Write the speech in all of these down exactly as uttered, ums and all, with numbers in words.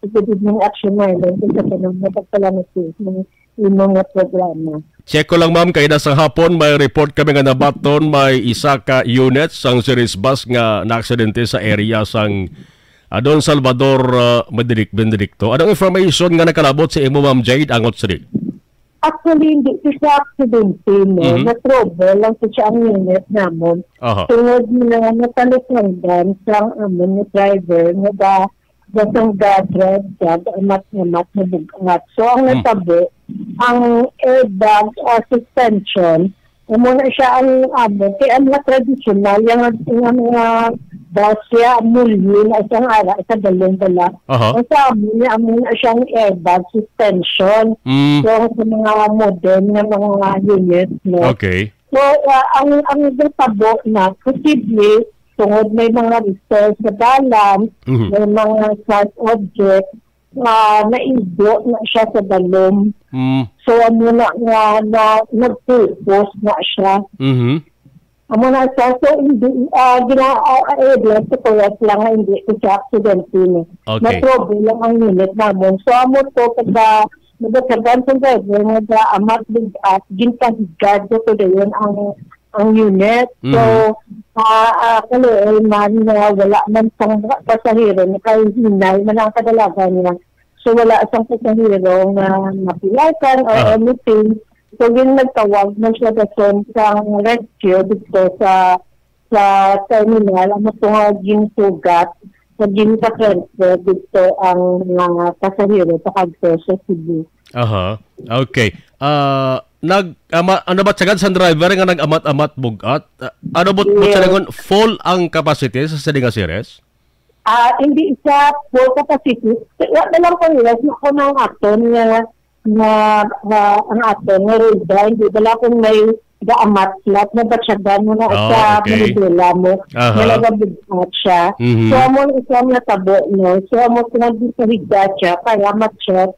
Good evening, Action Island. Sa tanong na pagpalangit sa imong, imong nga programa. Check ko lang, ma'am, kay nasa hapon may report kami nga nabaton may isa ka unit sang series bus nga naaksidente sa area sang, ah, Don Salvador, ah, Benedic-, Benedicto. Anong information nga nakalabot sa imo, Ma'am Jade, angot sini? Actually, hindi siya aksidente, no? Mhm. Na-trouble lang siya ang unit namon. Aha. Tungod na natalupandan sa amon nga driver nga ga-, gasang ga-drive siya, amat-amat na bugat. So, ang Hmm. natabo, ang airbag, ah, suspension, amo na siya ang amo. Kaya ang mga tradisyonal, yung, yung mga bus, siya, mulyo na isang ara, sa balong bala. Aha. Ang sa amo niya, amo na siyang airbag suspension. Mm. So, sa mga modern na mga unit, no? Okay. So, ah, ang, ang natabo na, posible, tungod may mga restore sa dalan, Mhm. may mga sharp object, ah, naigo na siya sa balom. Mm. So, amo na nga, na, nagpupos na siya. Mhm. Amo na siya. So, hindi, ah, gina-, ah, ah, eh, bless the Lord lang nga hindi ko siya aksidente, no. Okay. Na-trouble lang ang unit namon. So, amo to, pagka nagkagdagan sa driver, nga amat big at ginpahigad ko dayon ang, ang unit. So, Mhm. ah, ah, kaluoy man nga wala man sang pasahero, nakahinay man ang kadalagan niya. So, wala sang pasahero nga napilasan or Aha. anything. So, gin nagtawag na siya dason sang rescue dito sa, sa terminal. Amo to nga ginsugat, nga ginpa-transfer dito ang mga pasahero pakadto sa Cebu. Aha. Okay. Ah, nag-, ama-, ano ba, sagad sang driver nga nag-amat-amat bugat? Ah, ano ba, ba Yes. siya full ang capacity sa sini nga series? Ah, hindi siya full capacity. Wala na lang ko, yes, na ko nang aton nga, nga, nga, ang aton nga road, hindi wala kung may gaamat flat na batyagan mo na Ah, sa okay. Manila mo, Aha. na nagabugat siya. Mhm. So, amo ang isang natabo, no? So, amo sinabi sa higa siya, kaya matyot.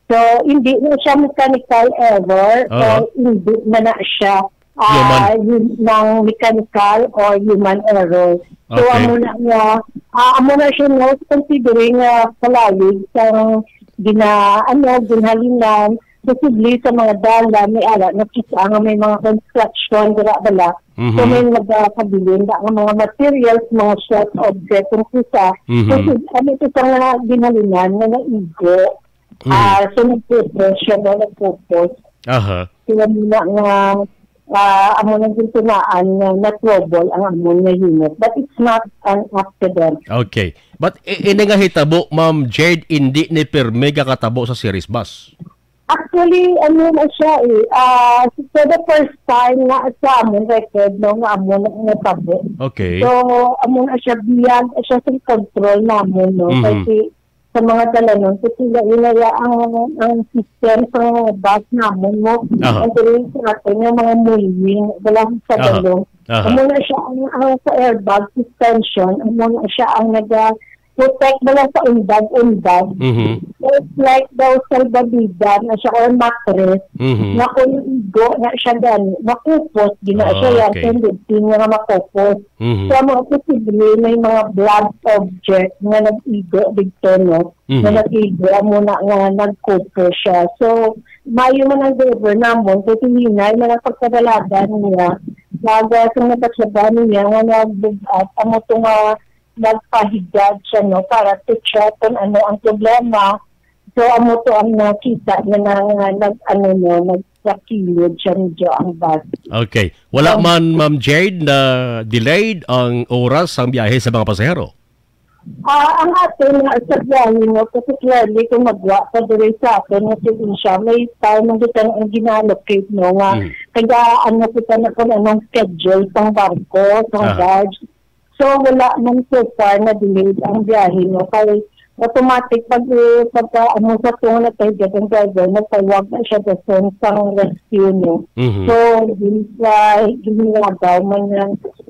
So, hindi na siya mechanical error, Aha. so, hindi na na siya, ah, Human. yun, ng mechanical or human error. So, Okay. amo na nga, ah, amo na siya, no? Considering nga palawig sa gina-, ano, ginhalinan, posible sa mga dalan, may ara, nakita nga may mga construction, dira bala. So, Mhm. may nagakabilin na nga mga materials, mga sharp object, kung kisa. Mhm. Kasi, ano ito sa nga ginhalinan nga naigo, Mm. ah, so, nagpupos siya, no? Nagpupos. Aha. Kaya muna nga, ah, amo nang gintunaan nga na-trouble ang amon nga unit. But it's not an accident. Okay. But i-, ini nga hitabo, Ma'am Jade, hindi ni pirmi gakatabo sa series bus? Actually, ano na siya eh, ah, for the first time nga sa amon record, no, nga amo na natabo. Okay. So, amo na siya, beyond siya sa control namon, no? Mhm. Kasi sa mga dalanon, kasi sila inaya ang, ang system sa bus namon, no? Aha. Ang diri sa aton, yung mga mulling, wala sa Aha. balon. Aha. Amo na siya ang, ang sa airbag suspension, amo na siya ang naga-protect bala sa undag-undag. Mhm. So, it's like daw salbabida na siya or mattress Mhm. na kung igo na siya gani, makupos, di na Ah, siya yan, okay. tendency niya nga makupos. Mhm. So, mga posible, may mga blunt object nga nag-igo dito, no? Mhm. Nga nag-igo, amo na nga nagkupos siya. So, mayo man ang driver namon, kasi hinay man ang pagkadalagan niya. Baga sa napasaban niya nga nagbugat, amo to nga nagpahigad siya, no, para to check kung ano ang problema. So, amo to ang nakita niya na, nga nag-, ano, no, nagkakilid siya medyo ang bus. Okay. Wala Um, man, Ma'am Jade, na delayed ang oras sang biyahe sa mga pasahero? Ah, ang aton nga sa biyahe, no, particularly kung magwa pa diri sa aton nga probinsya, may time ang gitang ang gina-allocate, no, nga Mm. kaya ano kita na kung anong schedule sang barko, sang Aha. barge. So, wala man so far na delayed ang biyahe, no, kay automatic pag, eh, pagka ano sa tungo na tayo ang driver, nagtawag na siya sa sang rescue, no. Mhm. So, din sa ginagaw man nga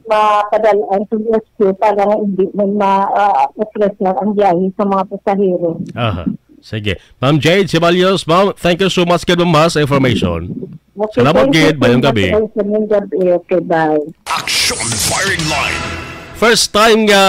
mapadalaan sa rescue para nga hindi man ma-, ah, apresar ang biyahe sa mga pasahero. Aha. Sige. Ma'am Jade Ceballos, ma'am, thank you so much kay ma'am sa information. Okay, Salamat, thank you gid. so Mayong much. Gabi. Ay, sa mayong gabi. Okay, bye. Action Firing Line. First time nga